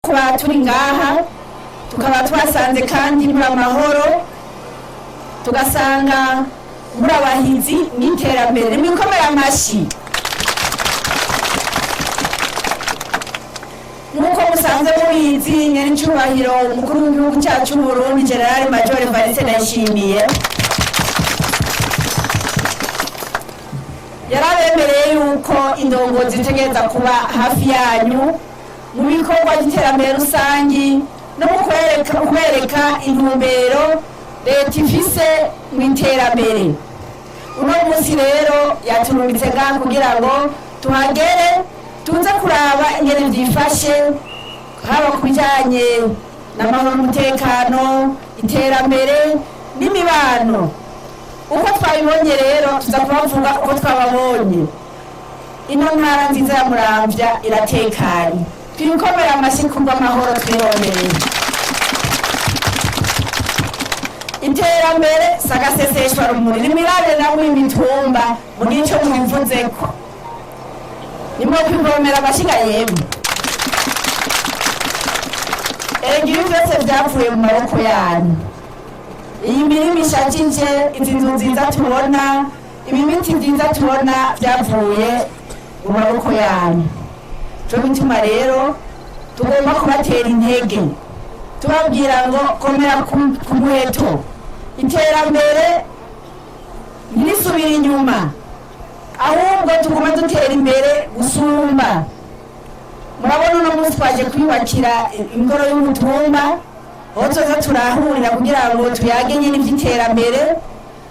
Kuba turi ngaha, tukaba twasanze kandi muri amahoro, tugasanga muri abahinzi n'iterambere. Nimwikomere amashyi. Nk'uko musanzwe mubizi, nyenicubahiro umukuru w'igihugu cyacu Burundi, Général Major Evariste Ndayishimiye, yarabemereye yuko indongozi zitegereza kuba hafi yanyu mu bikorwa by'iterambere rusangi no mu kubereka intumbero leta ifise mu iterambere. Uno munsi rero yaturungitse ngaha kugira ngo tuhagere, tuze kuraba ingene vyifashe, haba ku bijanye n'amahoro n'umutekano, iterambere n'imibano. Uko twabibonye rero, tuza kubavuga uko twababonye. Ino ntara nziza ya Muramvya iratekanye. Twikomere amashyi kubw'amahoro twirondereye. Iterambere sagaseseshwa rumuri. Nimirabe namwe imitumba, mugire ico mubivuzeko. Nimwo kwivomera amashiga yemwe. Erega ibi vyose vyavuye mu maboko yanyu. Iyi mirima ishajije, izi nzu nziza tubona, ibi biti vyiza tubona, vyavuye mu maboko yanyu. Co gituma rero tugomba kubatera intege, tubabwira ngo komera ku muheto, iterambere ntirisubire inyuma, ahubwo tuguma dutera imbere gusumba. Murabona uno munsi twaje kwiyubakira ingoro y'umutumba, aho tuza turahurira kugira ngo tuyage nyine iby'iterambere,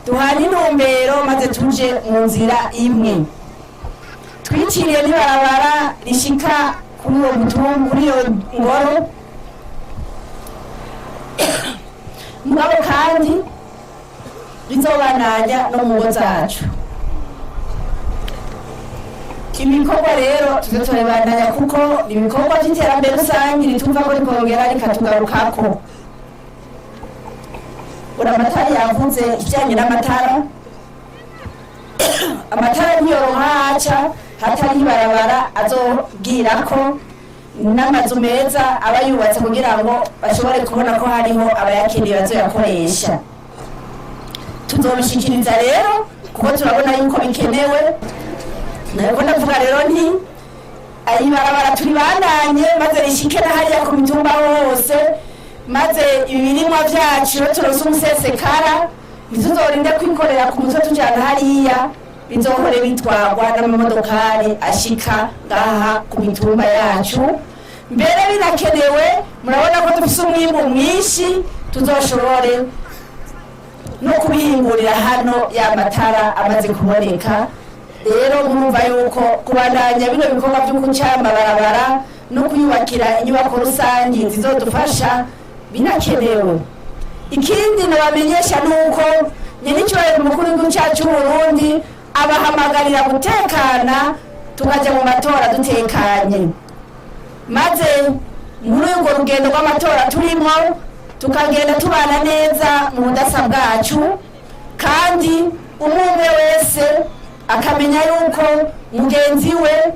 duhane intumbero, maze tuje mu nzira imwe. Twiciriye n'ibarabara rishika kuri uwo mutumba, kuri iyo ngoro. Mugabo kandi rizobananya no mu ngo zacu. Ibikorwa rero tuze turabandanya, kuko ibikorwa by'iterambere rusange ritumva ko rikongera rikatugarukako. Buramatari yavuze ikijyanye n'amatara. Amatara ntiyoroha haca hatari ibarabara azobwira ko n'amazu meza aba yubatse kugira ngo bashobore kubona ko hariho abayakeneye bazoyakoresha. Tuzobishikiriza rero, kuko turabona yuko bikenewe. Nariko ndavuga rero nti ibarabara turibandanye, maze rishike na hariya ku mitumba hose, maze ibirimwa vyacu iyo turonse umusesekara, ntituzorinde kwikorera ku mutwe tujana hariya, bizohore bitwarwa n'amamodokari ashika ngaha ku mitumba yacu. Mbere binakenewe, murabona ko dufise umwimbu mwinshi, tuzoshobore no kubihingurira hano ya matara amaze kuboneka. Rero murumva yuko kubandanya bino bikorwa vyo guca amabarabara no kuyubakira inyubako rusangi zizodufasha binakenewe. Ikindi nabamenyesha nuko nyenicyubahiro umukuru w'igihugu cyacu c'Uburundi abahamagarira gutekana, tukaja mu matora dutekanye, maze muri urwo rugendo rw'amatora turimo tukagenda tubana neza mu budasa bwacu, kandi umwe umwe wese akamenya yuko mugenzi we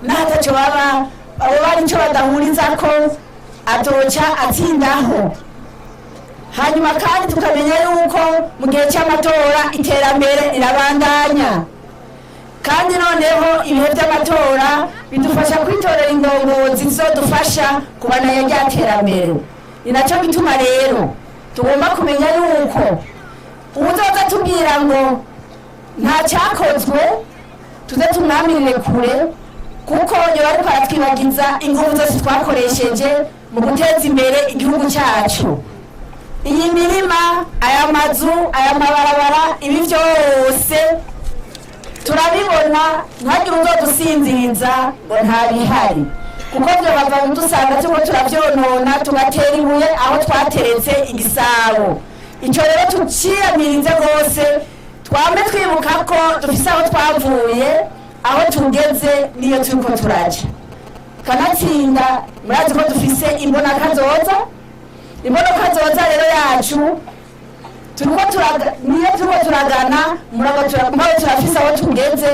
n'ataco baba abo bari ico badahurizako atoca atsindaho. Hanyuma kandi tukamenya yuko mu gihe cy'amatora iterambere rirabandanya, kandi noneho ibihe by'amatora bidufasha kwitorera indongozi zizodufasha kubandanya rya terambere. Ni nacyo gituma rero tugomba kumenya yuko uwuzoza tubwira ngo nta cyakozwe, tuze tumwamirire kure, kuko yoba ariko aratwibagiza ingufu zose twakoresheje mu guteza imbere igihugu cyacu. Iyi mirima, aya mazu, aya mabarabara, ibi byose turabibona. Ntagire uzodusinziriza ngo ntabihari, kuko byo bava dusanga turiko turavyonona, tugatera ibuye aho twateretse igisabo. Ico rero tuciyamirize rwose. Twame twibuka ko dufise aho twavuye, aho tugeze n'iyo turiko turaja. Kanatsinda murazi ko dufise imbonakazoza. Imbonakazoza rero yacu turiko niyo turiko turagana. Murabo turafise aho tugeze.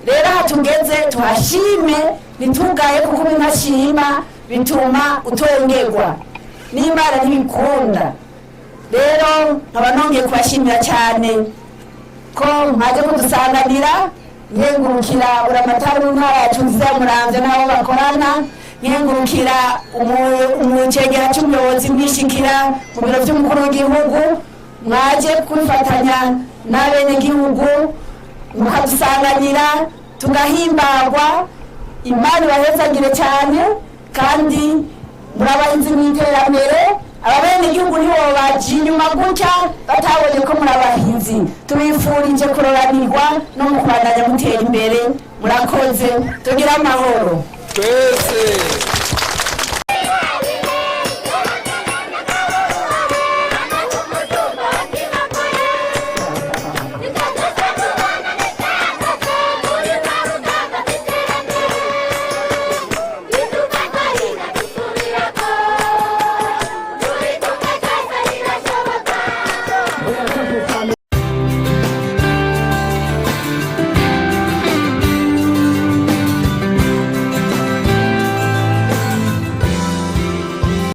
Rero aha tugeze tuhashime, ntitugaye, kuko umuntu ashima. Bituma utongerwa n'Imana, ntibikunda. Rero nkaba nongeye kubashimira cyane ko mwaje kudusanganira. Nkengurukira buramatari w'intara yacu nziza ya Muramvya n'abo bakorana, nkengurukira umucegera cy'umuyobozi mwishikira mu biro by'umukuru w'igihugu. Mwaje kwifatanya n'abenegihugu, mukadusanganira, tugahimbagwa. Imana ibahezagire cyane, kandi murabahinzi mu iterambere. Ababenegihugu nibo baje inyuma gutya batabonye ko muri abahinzi. Tubifurije kuroranirwa no mu kubandanya mutera imbere. Murakoze, tugire amahoro. Twese.